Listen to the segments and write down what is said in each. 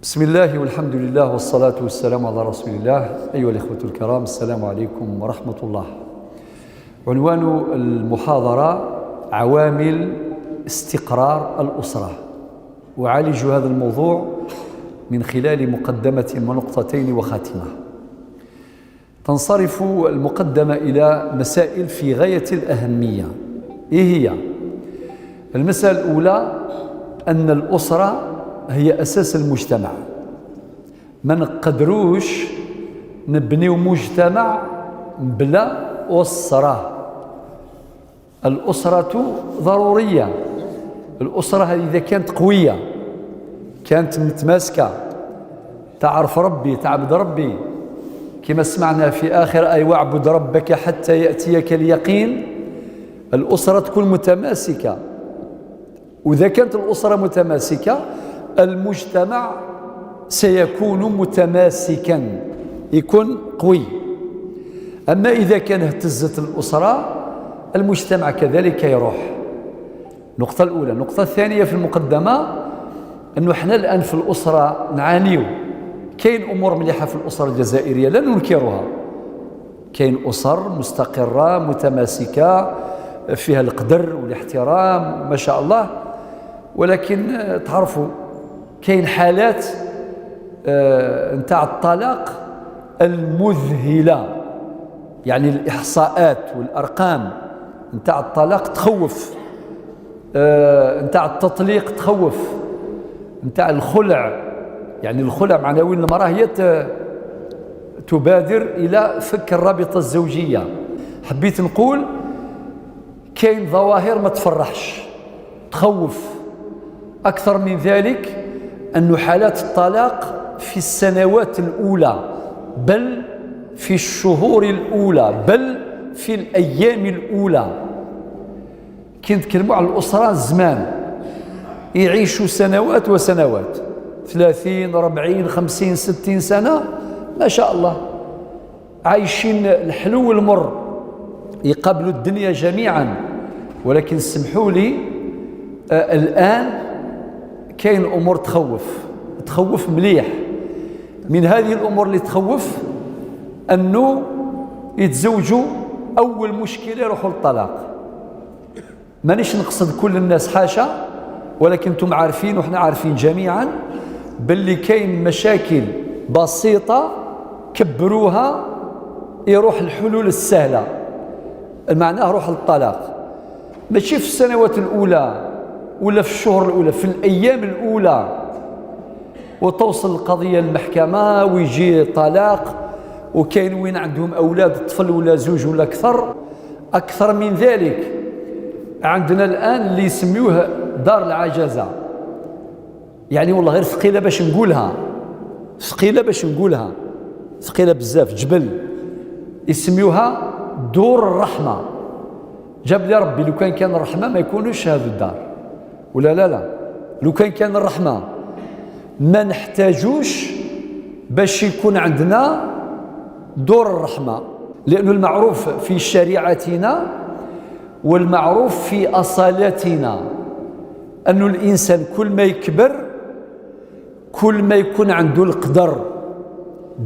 بسم الله والحمد لله والصلاة والسلام على رسول الله. أيها الإخوة الكرام، السلام عليكم ورحمة الله. عنوان المحاضرة: عوامل استقرار الأسرة. أعالج هذا الموضوع من خلال مقدمة ونقطتين وخاتمة. تنصرف المقدمة إلى مسائل في غاية الأهمية. إيه هي؟ المسألة الأولى أن الأسرة هي أساس المجتمع. ما نقدروش نبنيو مجتمع بلا أسرة. الأسرة ضرورية. الأسرة هذه إذا كانت قوية، كانت متماسكة، تعرف ربي، تعبد ربي، كما سمعنا في آخر آية: واعبد ربك حتى يأتيك اليقين. الأسرة تكون متماسكة، وإذا كانت الأسرة متماسكة المجتمع سيكون متماسكا، يكون قوي. أما إذا كان اهتزت الأسرة، المجتمع كذلك يروح. النقطة الأولى. النقطة الثانية في المقدمة أنه احنا الآن في الأسرة نعانيو. كاين أمور مليحة في الأسرة الجزائرية لا ننكرها، كاين أسر مستقرة متماسكة فيها القدر والاحترام ما شاء الله، ولكن تعرفوا كاين حالات نتاع الطلاق المذهلة، يعني الإحصاءات والأرقام نتاع الطلاق تخوف، نتاع التطليق تخوف، نتاع الخلع، يعني الخلع معناه وين المرأة هي تبادر إلى فك الرابطة الزوجية. حبيت نقول كاين ظواهر ما تفرحش، تخوف. أكثر من ذلك أن حالات الطلاق في السنوات الأولى، بل في الشهور الأولى، بل في الأيام الأولى. كي نتكلموا على الأسرة زمان يعيشوا سنوات وسنوات، 30 40 50 60 سنة ما شاء الله، عايشين الحلو والمر، يقابلوا الدنيا جميعا. ولكن سمحوا لي، الآن كاين أمور تخوف، تخوف مليح. من هذه الأمور اللي تخوف أنه يتزوجوا أول مشكلة يروحوا للطلاق. مانيش نقصد كل الناس حاشا، ولكن انتم عارفين وحنا عارفين جميعا باللي كاين مشاكل بسيطة كبروها يروح الحلول السهلة، معناه روح للطلاق. ماشي في السنوات الأولى ولا في الشهور الأولى، في الأيام الأولى، وتوصل القضية للمحكمة ويجي طلاق. وكاين وين عندهم أولاد، طفل ولا زوج ولا أكثر. أكثر من ذلك عندنا الآن اللي يسميوه دار العجزة، يعني والله غير ثقيلة باش نقولها، ثقيلة باش نقولها، ثقيلة بزاف، جبل، يسميوها دور الرحمة. جاب لي ربي لو كان كان الرحمة ما يكونوش هذو الدار، ولا لا لا، لو كان كان الرحمة ما نحتاجوش باش يكون عندنا دور الرحمة، لأنه المعروف في شريعتنا والمعروف في أصالتنا أنه الإنسان كل ما يكبر كل ما يكون عنده القدر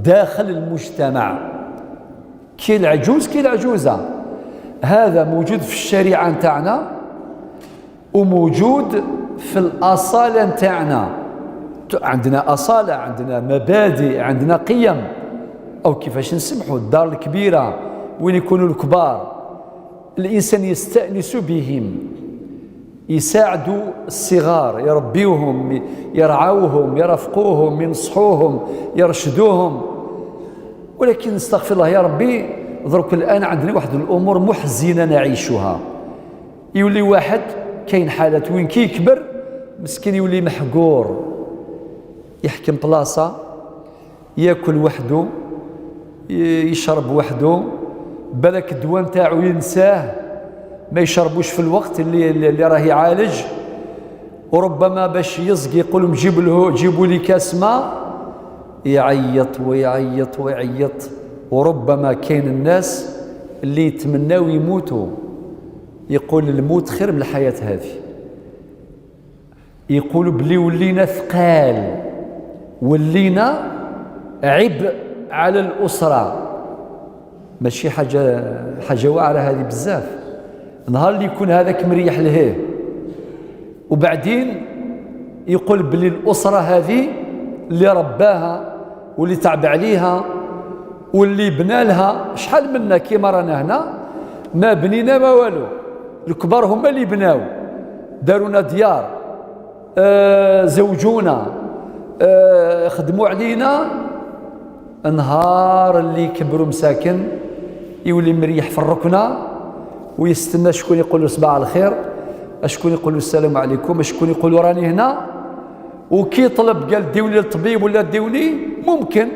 داخل المجتمع، كي العجوز كي العجوزة. هذا موجود في الشريعة نتاعنا وموجود في الأصالة نتاعنا. عندنا أصالة، عندنا مبادئ، عندنا قيم. أو كيفاش نسمحوا الدار الكبيرة وين يكونوا الكبار، الإنسان يستأنس بهم، يساعدوا الصغار، يربيوهم، يرعوهم، يرافقوهم، ينصحوهم، يرشدوهم. ولكن استغفر الله يا ربي، درك الآن عندنا واحد الأمور محزنة نعيشها. يولي واحد كاين حالات وين كي يكبر مسكين يولي محقور، يحكم بلاصة، ياكل وحده، يشرب وحده، بالك الدواء نتاعو ينساه، ما يشربوش في الوقت اللي راه يعالج، وربما باش يزقي يقول لهم جيبوا لي كاس ماء، يعيط ويعيط ويعيط. وربما كاين الناس اللي يتمناو يموتوا، يقول الموت خير من الحياة هذه، يقولوا بلي ولينا ثقال. ولينا عبء على الأسرة. ماشي حاجة واعرة هذه بزاف. نهار اللي يكون هذاك مريح لهيه وبعدين يقول بلي الأسرة هذه اللي رباها واللي تعب عليها واللي بنى لها، شحال منا كيما رانا هنا ما بنينا ما والو، الكبار هما اللي بناو، دارونا ديار، زوجونا، خدموا علينا. نهار اللي كبروا مساكن يولي مريح في الركنه ويستنى شكون يقول له صباح الخير، شكون يقول له السلام عليكم، شكون يقول له راني هنا. وكي طلب قال ديوني للطبيب ولا ديوني، ممكن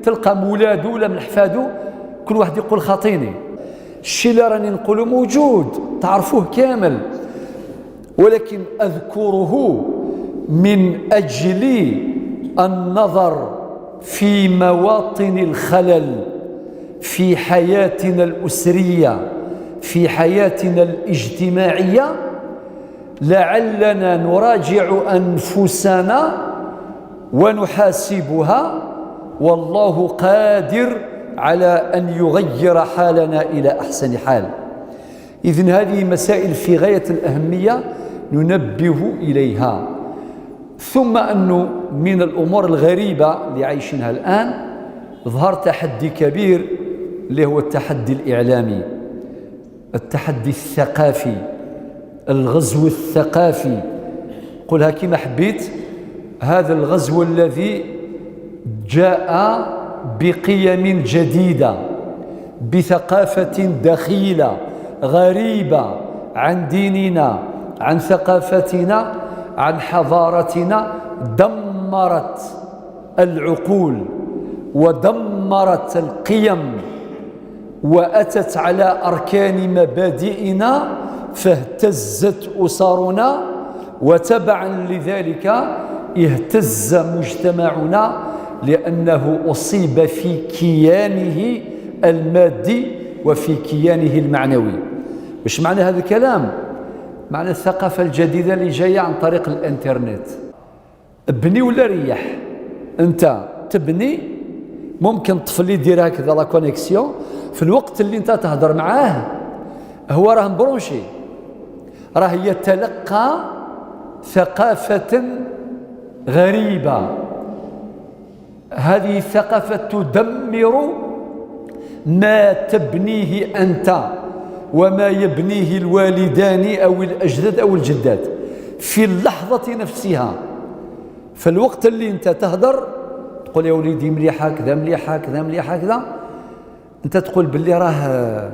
تلقى مولادو ولا من حفادو كل واحد يقول خاطيني. الشيء اللي راني نقوله موجود تعرفوه كامل، ولكن أذكره من أجل النظر في مواطن الخلل في حياتنا الأسرية، في حياتنا الاجتماعية، لعلنا نراجع أنفسنا ونحاسبها، والله قادر على أن يغير حالنا إلى أحسن حال. إذن هذه مسائل في غاية الأهمية ننبه إليها. ثم أنه من الأمور الغريبة اللي عايشينها الآن ظهر تحدي كبير اللي هو التحدي الإعلامي، التحدي الثقافي، الغزو الثقافي، قولها كما حبيت. هذا الغزو الذي جاء بقيم جديدة، بثقافة دخيلة غريبة عن ديننا، عن ثقافتنا، عن حضارتنا، دمرت العقول ودمرت القيم وأتت على أركان مبادئنا، فاهتزت أسرنا، وتبعا لذلك اهتز مجتمعنا، لأنه أصيب في كيانه المادي وفي كيانه المعنوي. وش معنى هذا الكلام؟ معنى الثقافة الجديدة اللي جاية عن طريق الانترنت. ابني ولا ريح، انت تبني، ممكن طفل يدير هكذا la connexion في الوقت اللي انت تهضر معاه هو راه مbranché، راه يتلقى ثقافة غريبة. هذه الثقافة تدمر ما تبنيه أنت وما يبنيه الوالدان أو الأجداد أو الجدات في اللحظة نفسها. في الوقت اللي أنت تهدر تقول يا وليدي مليح هكذا، مليح هكذا، مليح هكذا، أنت تقول باللي راه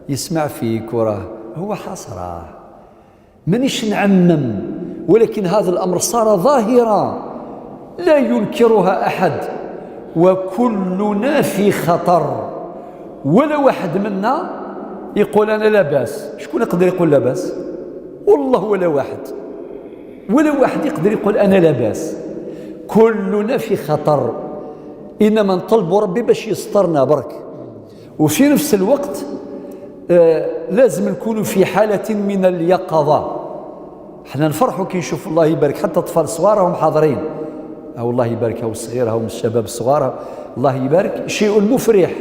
يسمع فيك وراه هو حسرة. مانيش نعمم، ولكن هذا الأمر صار ظاهرة لا ينكرها أحد، وكلنا في خطر. ولا واحد منا يقول أنا لا باس. شكون يقدر يقول لا باس؟ والله ولا واحد، ولا واحد يقدر يقول أنا لا باس. كلنا في خطر، إنما نطلب ربي باش يسترنا برك. وفي نفس الوقت لازم نكونوا في حالة من اليقظة. حنا نفرحوا كي نشوف الله يبارك حتى أطفال صغار هم حاضرين، أو الله يبارك أو الصغير أو الشباب الصغار، الله يبارك، شيء مفرح.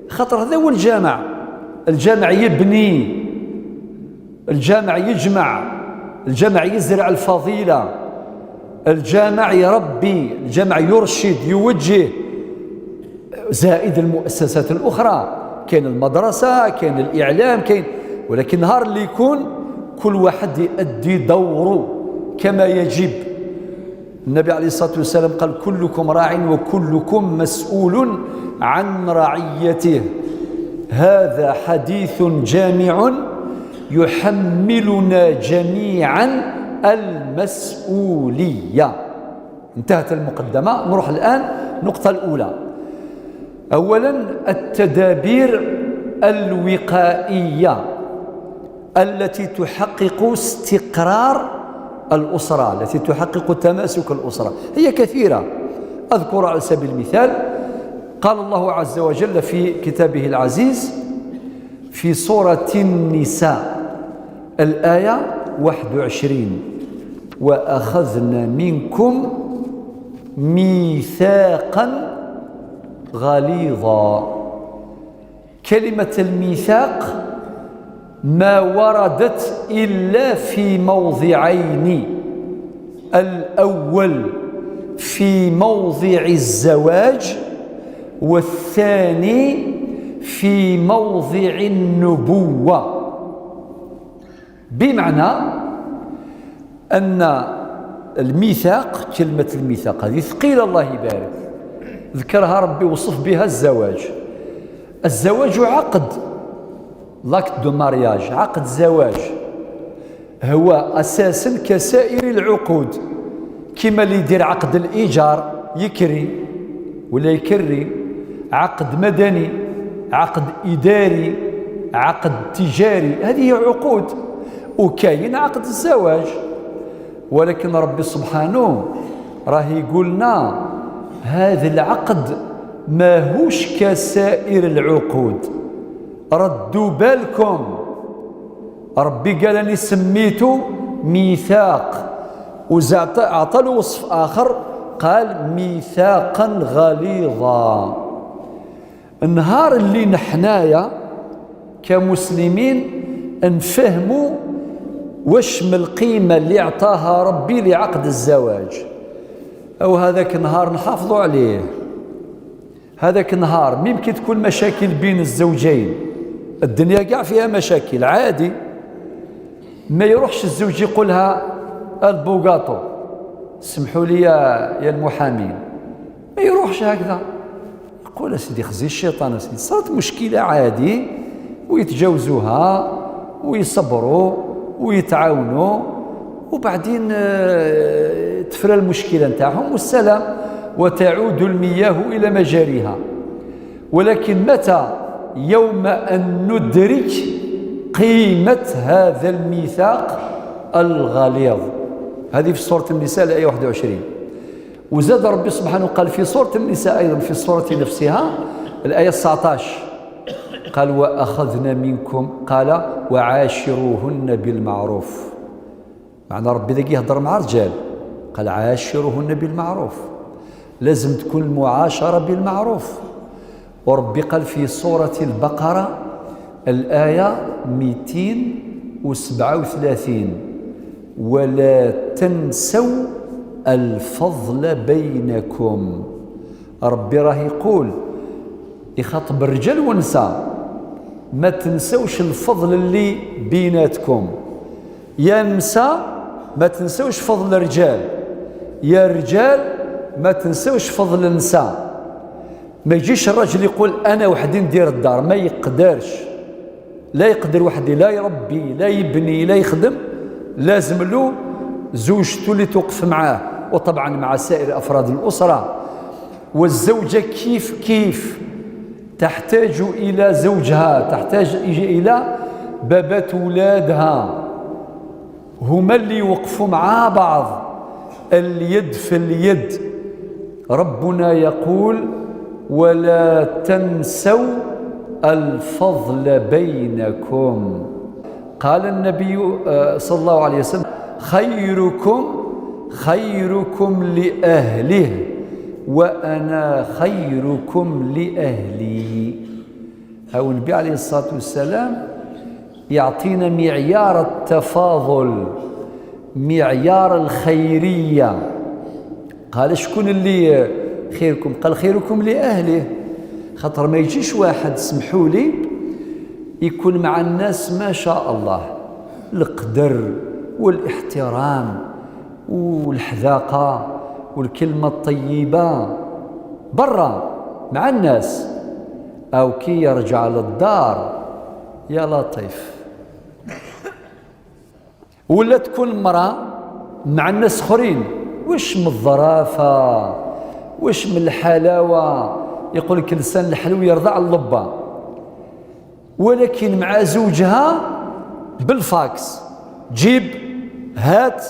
خاطر هذا هو الجامع. الجامع يبني، الجامع يجمع، الجامع يزرع الفضيلة، الجامع يربي، الجامع يرشد، يوجه. زائد المؤسسات الأخرى، كاين المدرسة، كاين الإعلام، كاين، ولكن نهار اللي يكون كل واحد يؤدي دوره كما يجب. النبي عليه الصلاة والسلام قال كلكم راع وكلكم مسؤول عن رعيته. هذا حديث جامع يحملنا جميعا المسؤولية. انتهت المقدمة. نروح الآن النقطة الأولى. أولا التدابير الوقائية التي تحقق استقرار الأسرة، التي تحقق تماسك الأسرة، هي كثيرة. أذكر على سبيل المثال قال الله عز وجل في كتابه العزيز في سورة النساء الآية 21: وأخذنا منكم ميثاقا غليظا. كلمة الميثاق ما وردت إلا في موضعين: الأول في موضع الزواج، والثاني في موضع النبوة. بمعنى أن الميثاق، كلمة الميثاق هذه ثقيلة، الله يبارك، ذكرها ربي وصف بها الزواج. الزواج عقد، l'acte de mariage، عقد زواج، هو اساسا كسائر العقود، كما اللي يدير عقد الايجار يكري ولا يكري، عقد مدني، عقد اداري، عقد تجاري، هذه عقود. وكاين عقد الزواج. ولكن ربي سبحانه راه يقولنا هذا العقد ماهوش كسائر العقود، ردوا بالكم. ربي قال اني سميته ميثاق، وزاد اعطى له وصف اخر، قال ميثاقا غليظا. النهار اللي نحنايا كمسلمين نفهموا واش من القيمة اللي اعطاها ربي لعقد الزواج، او هذاك النهار نحافظوا عليه. هذاك النهار ممكن تكون مشاكل بين الزوجين، الدنيا كاع فيها مشاكل عادي، ما يروحش الزوج يقولها البوغاطو، سمحوا لي يا المحامين، ما يروحش هكذا، يقول اسيدي خزي الشيطان، اسيدي صارت مشكلة عادي، ويتجاوزوها ويصبروا ويتعاونوا، وبعدين تفرى المشكلة نتاعهم والسلام، وتعود المياه إلى مجاريها. ولكن متى؟ يوم أن ندرك قيمة هذا الميثاق الغليظ. هذه في سورة النساء الآية 21. وزاد ربي سبحانه قال في سورة النساء أيضا، في السورة نفسها الآية 19، قال وأخذنا منكم، قال وعاشروهن بالمعروف. معنى ربي ذاك يهضر مع رجال، قال عاشروهن بالمعروف، لازم تكون المعاشرة بالمعروف. وربي قال في سورة البقرة الآية 237: ولا تنسوا الفضل بينكم. ربي راه يقول يخاطب الرجال والنساء، ما تنسوش الفضل اللي بيناتكم. يا نساء ما تنسوش فضل الرجال، يا رجال ما تنسوش فضل النساء. ما يجيش الرجل يقول انا وحدي ندير الدار، ما يقدرش، لا يقدر وحدي، لا يربي لا يبني لا يخدم، لازم له زوجته اللي توقف معاه، وطبعا مع سائر افراد الاسرة. والزوجة كيف كيف تحتاج الى زوجها، تحتاج الى بابات ولادها، هما اللي يوقفوا مع بعض، اليد في اليد. ربنا يقول ولا تنسوا الفضل بينكم. قال النبي صلى الله عليه وسلم خيركم خيركم لأهله وأنا خيركم لأهلي. أو النبي عليه الصلاة والسلام يعطينا معيار التفاضل، معيار الخيرية. قال شكون اللي خيركم؟ قال خيركم لأهله. خاطر ما يجيش واحد، سمحوا لي، يكون مع الناس ما شاء الله القدر والاحترام والحذاقة والكلمة الطيبة برا مع الناس، أو كي يرجع للدار يا لطيف. ولا تكون مرأة مع الناس اخرين، واش من الظرافة واش من الحلاوة، يقول لك لسان الحلو يرضع اللبة، ولكن مع زوجها بالفاكس، جيب هات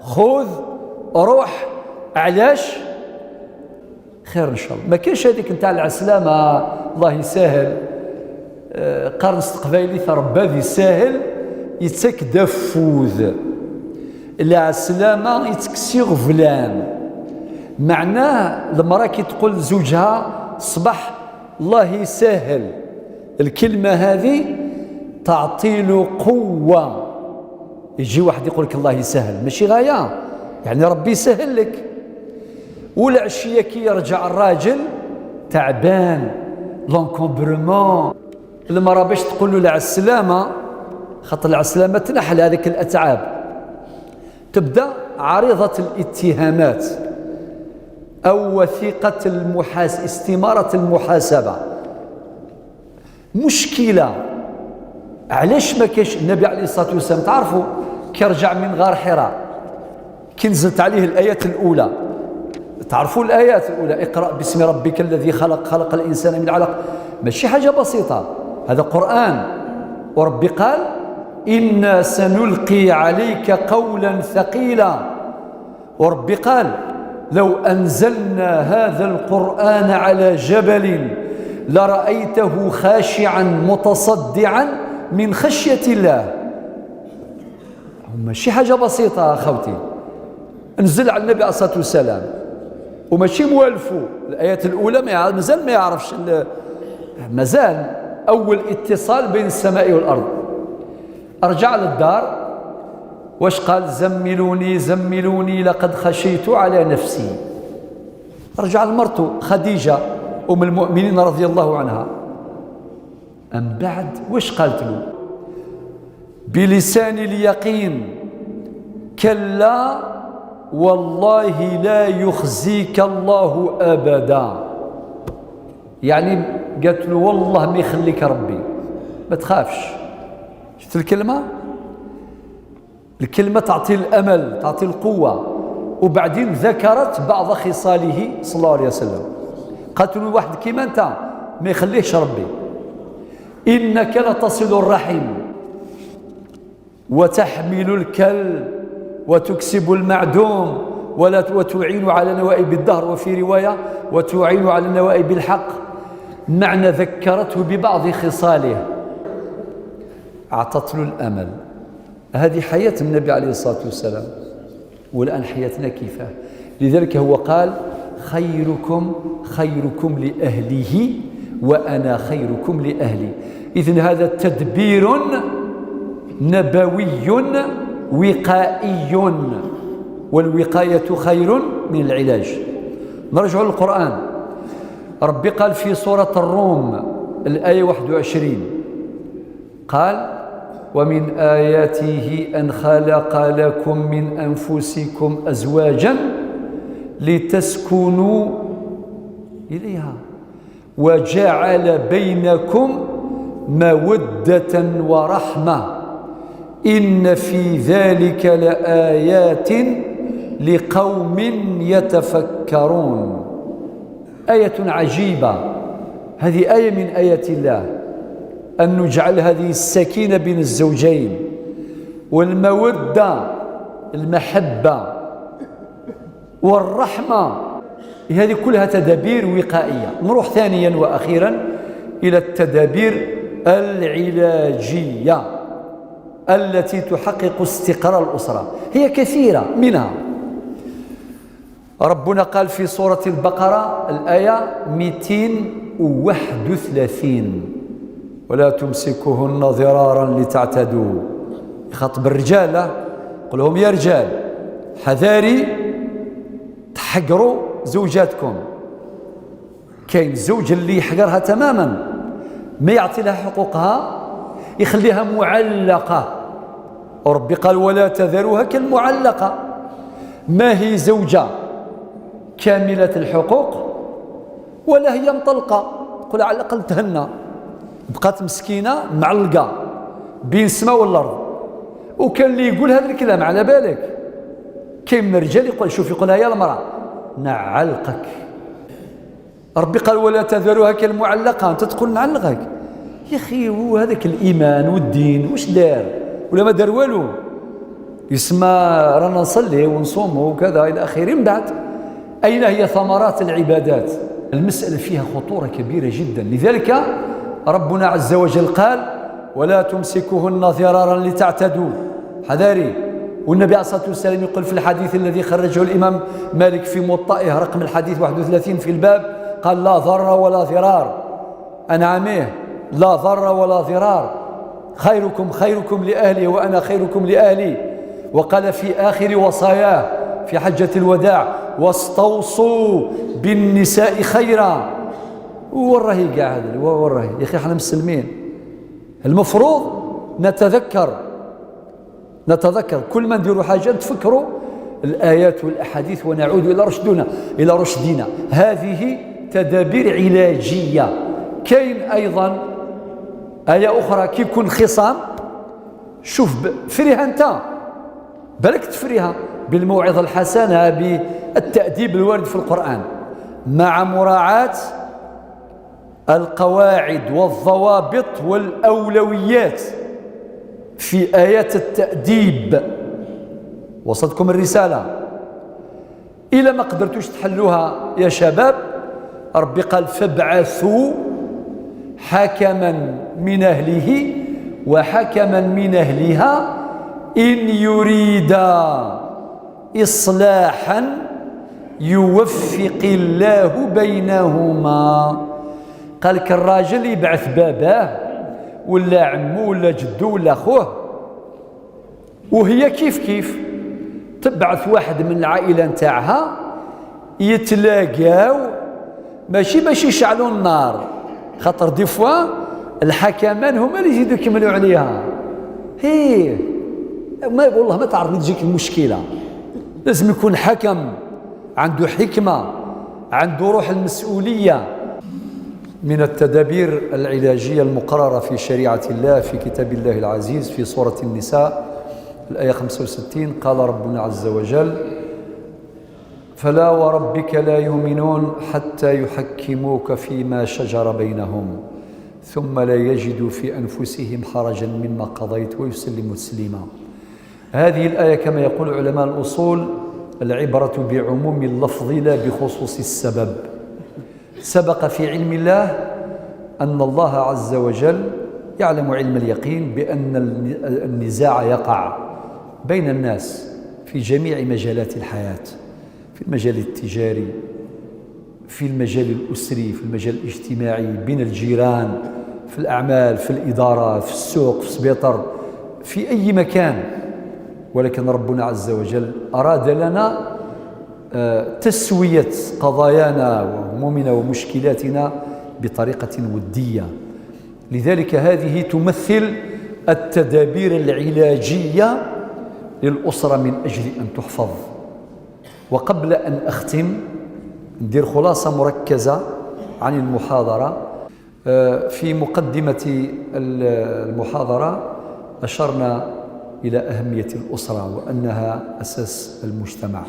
خذ روح. علاش؟ خير ان شاء الله. ما كاينش هذيك نتاع العسلامه الله يسهل، قرن قبايلي تربى ذي ساهل يتك دفوذ العسلامه يتكسي غفلان. معناه المرأة كي تقول لزوجها صبح الله يسهل، الكلمة هذه تعطي له قوة. يجي واحد يقول لك الله يسهل، ماشي غاية، يعني ربي يسهل لك. والعشية كي يرجع الراجل تعبان، l'encombrement، المرأة باش تقول له العسلامة، خاطر العسلامة تنحل هذيك الأتعاب، تبدأ عريضة الاتهامات أو وثيقة استمارة المحاسبة. مشكلة. علاش ما كاش النبي عليه الصلاة والسلام؟ تعرفوا كي رجع من غار حراء كي نزلت عليه الآيات الأولى، تعرفوا الآيات الأولى، اقرأ باسم ربك الذي خلق، خلق الإنسان من علق. ماشي حاجة بسيطة، هذا قرآن. وربي قال إنا سنلقي عليك قولا ثقيلا. وربي قال لو أنزلنا هذا القرآن على جبل لرأيته خاشعا متصدعا من خشية الله. ماشي حاجة بسيطة أخوتي. نزل على النبي عليه الصلاة والسلام وماشي موالفو الآيات الأولى، مازال ما يعرفش، مازال أول اتصال بين السماء والأرض. أرجع للدار واش قال؟ زملوني زملوني لقد خشيت على نفسي. رجع لمرته خديجة أم المؤمنين رضي الله عنها. أم بعد واش قالت له؟ بلسان اليقين كلا والله لا يخزيك الله أبدا. يعني قالت له والله ما يخليك ربي، ما تخافش. شفت الكلمة؟ الكلمة تعطي الأمل، تعطي القوة. وبعدين ذكرت بعض خصاله صلى الله عليه وسلم. قالت له واحد كيما أنت ما يخليهش ربي، إنك لتصل الرحم وتحمل الكل وتكسب المعدوم وتعين على نوائب الدهر، وفي رواية وتعين على نوائب الحق. معنى ذكرته ببعض خصاله، أعطت له الأمل. هذه حياة النبي عليه الصلاة والسلام، والآن حياتنا كيفاه؟ لذلك هو قال خيركم خيركم لأهله وأنا خيركم لأهلي. إذن هذا تدبير نبوي وقائي، والوقاية خير من العلاج. نرجع للقرآن. ربي قال في سورة الروم الآية 21، قال ومن آياته أن خلق لكم من أنفسكم أزواجا لتسكنوا إليها وجعل بينكم مودة ورحمة إن في ذلك لآيات لقوم يتفكرون. آية عجيبة، هذه آية من آيات الله، أن نجعل هذه السكينة بين الزوجين والمودة، المحبة والرحمة، هذه كلها تدابير وقائية. نروح ثانيا وأخيرا إلى التدابير العلاجية التي تحقق استقرار الأسرة، هي كثيرة. منها ربنا قال في سورة البقرة الآية 231 ولا تمسكوهن ضرارا لتعتدوا. يخاطب الرجال، قل لهم يا رجال حذاري تحقروا زوجاتكم. كاين زوج اللي يحقرها تماما، ما يعطي لها حقوقها، يخليها معلقة. وربي قال ولا تذروها كالمعلقة. ما هي زوجة كاملة الحقوق ولا هي مطلقة، قل على الأقل تهنى، بقات مسكينة معلقة بين السماء والأرض. وكان اللي يقول هذا الكلام على بالك، كاين من الرجال يقول شوف، يقولها يا المرأة نعلقك. ربي قال ولا تذروها كالمعلقة، أنت تقول نعلقك يا أخي. وهذاك الإيمان والدين واش دار ولا ما دار والو؟ يسمى رانا نصلي ونصوم وكذا إلى آخره. من بعد أين هي ثمرات العبادات؟ المسألة فيها خطورة كبيرة جدا. لذلك ربنا عز وجل قال ولا تمسكوهن ضرارا لتعتدوا، حذاري، والنبي عليه الصلاة والسلام يقول في الحديث الذي خرجه الإمام مالك في موطئه، رقم الحديث 31 في الباب، قال: لا ضرر ولا ضرار. أنعميه، لا ضرر ولا ضرار، خيركم خيركم لأهلي وأنا خيركم لأهلي. وقال في آخر وصاياه في حجة الوداع: واستوصوا بالنساء خيرا. وراهي كاع هذا؟ وراهي يا أخي؟ احنا مسلمين، المفروض نتذكر كل ما نديروا حاجة، نتفكروا الآيات والأحاديث ونعود إلى رشدنا. هذه تدابير علاجية. كاين أيضا آية أخرى، كي يكون خصام، شوف، فريها أنت، بالك تفريها بالموعظة الحسنة، بالتأديب الوارد في القرآن، مع مراعاة القواعد والضوابط والأولويات في آيات التأديب. وصلتكم الرسالة؟ إلى ما قدرتوش تحلوها يا شباب، ربي قال: فابعثوا حكما من أهله وحكما من أهلها إن يريدا إصلاحا يوفق الله بينهما. قال لك الراجل يبعث باباه ولا عمو ولا جدو ولا خوه، وهي كيف كيف تبعث واحد من العائلة نتاعها، يتلاقاو، ماشي باش يشعلوا النار، خاطر des fois الحكمان هما اللي يزيدوا يكملوا عليها. هي ما والله ما تعرف تجيك المشكله. لازم يكون حكم عنده حكمه، عنده روح المسؤوليه. من التدابير العلاجية المقررة في شريعة الله، في كتاب الله العزيز، في سورة النساء الآية 65، قال ربنا عز وجل: فلا وربك لا يؤمنون حتى يحكموك فيما شجر بينهم ثم لا يجدوا في أنفسهم حرجا مما قضيت ويسلموا تسليما. هذه الآية، كما يقول علماء الأصول، العبرة بعموم اللفظ لا بخصوص السبب. سبق في علم الله أن الله عز وجل يعلم علم اليقين بأن النزاع يقع بين الناس في جميع مجالات الحياة، في المجال التجاري، في المجال الأسري، في المجال الاجتماعي، بين الجيران، في الأعمال، في الإدارة، في السوق، في السبيطر، في أي مكان. ولكن ربنا عز وجل أراد لنا تسوية قضايانا وهمومنا ومشكلاتنا بطريقة ودية. لذلك هذه تمثل التدابير العلاجية للأسرة من أجل أن تحفظ. وقبل أن أختم، ندير خلاصة مركزة عن المحاضرة. في مقدمة المحاضرة أشرنا إلى أهمية الأسرة وأنها أساس المجتمع،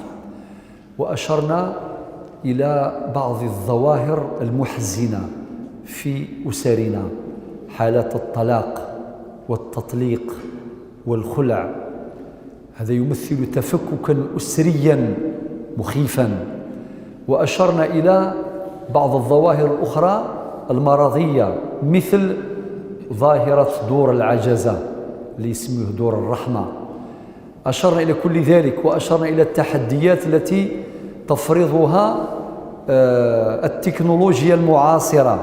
وأشرنا إلى بعض الظواهر المحزنة في أسرنا، حالات الطلاق والتطليق والخلع، هذا يمثل تفككا أسريا مخيفا. وأشرنا إلى بعض الظواهر الأخرى المرضية، مثل ظاهرة دور العجزة اللي يسموه دور الرحمة. أشرنا إلى كل ذلك، وأشرنا إلى التحديات التي تفرضها التكنولوجيا المعاصرة،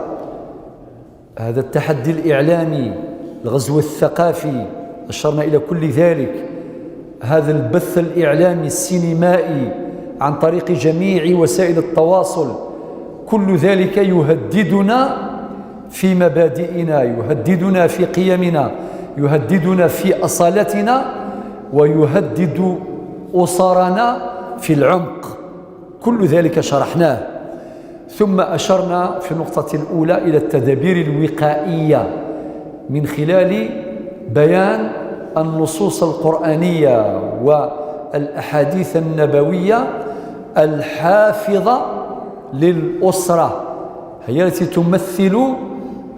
هذا التحدي الإعلامي، الغزو الثقافي، أشرنا إلى كل ذلك، هذا البث الإعلامي السينمائي عن طريق جميع وسائل التواصل، كل ذلك يهددنا في مبادئنا، يهددنا في قيمنا، يهددنا في أصالتنا، ويهدد أسرنا في العمق. كل ذلك شرحناه. ثم أشرنا في النقطة الأولى إلى التدابير الوقائية من خلال بيان النصوص القرآنية والأحاديث النبوية الحافظة للأسرة، هي التي تمثل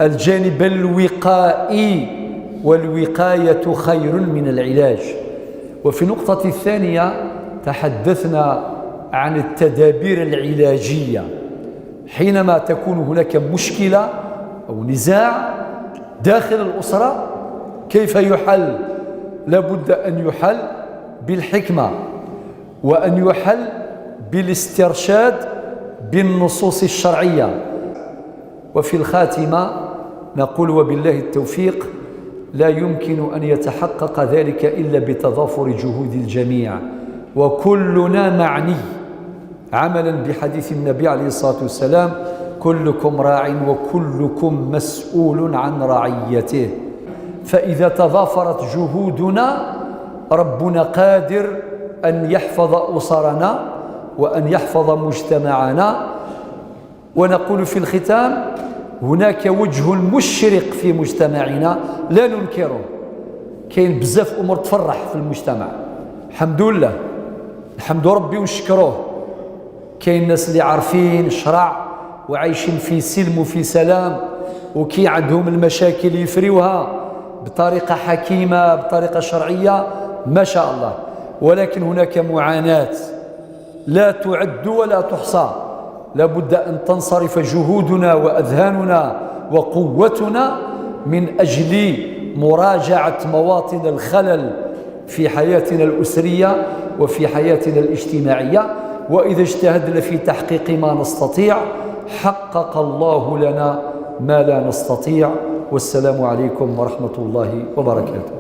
الجانب الوقائي، والوقاية خير من العلاج. وفي النقطة الثانية تحدثنا عن التدابير العلاجية حينما تكون هناك مشكلة أو نزاع داخل الأسرة، كيف يحل؟ لابد أن يحل بالحكمة، وأن يحل بالاسترشاد بالنصوص الشرعية. وفي الخاتمة نقول وبالله التوفيق، لا يمكن أن يتحقق ذلك إلا بتضافر جهود الجميع، وكلنا معني، عملا بحديث النبي عليه الصلاة والسلام: كلكم راع وكلكم مسؤول عن رعيته. فإذا تضافرت جهودنا، ربنا قادر أن يحفظ أسرنا وأن يحفظ مجتمعنا. ونقول في الختام: هناك وجه مشرق في مجتمعنا لا ننكره، كاين بزاف امور تفرح في المجتمع، الحمد لله، نحمد ربي ونشكروه. كاين الناس اللي عارفين الشرع وعايشين في سلم وفي سلام، وكي عندهم المشاكل يفريوها بطريقة حكيمة، بطريقة شرعية، ما شاء الله. ولكن هناك معاناة لا تعد ولا تحصى، لابد أن تنصرف جهودنا وأذهاننا وقوتنا من أجل مراجعة مواطن الخلل في حياتنا الأسرية وفي حياتنا الاجتماعية. وإذا اجتهدنا في تحقيق ما نستطيع، حقق الله لنا ما لا نستطيع. والسلام عليكم ورحمة الله وبركاته.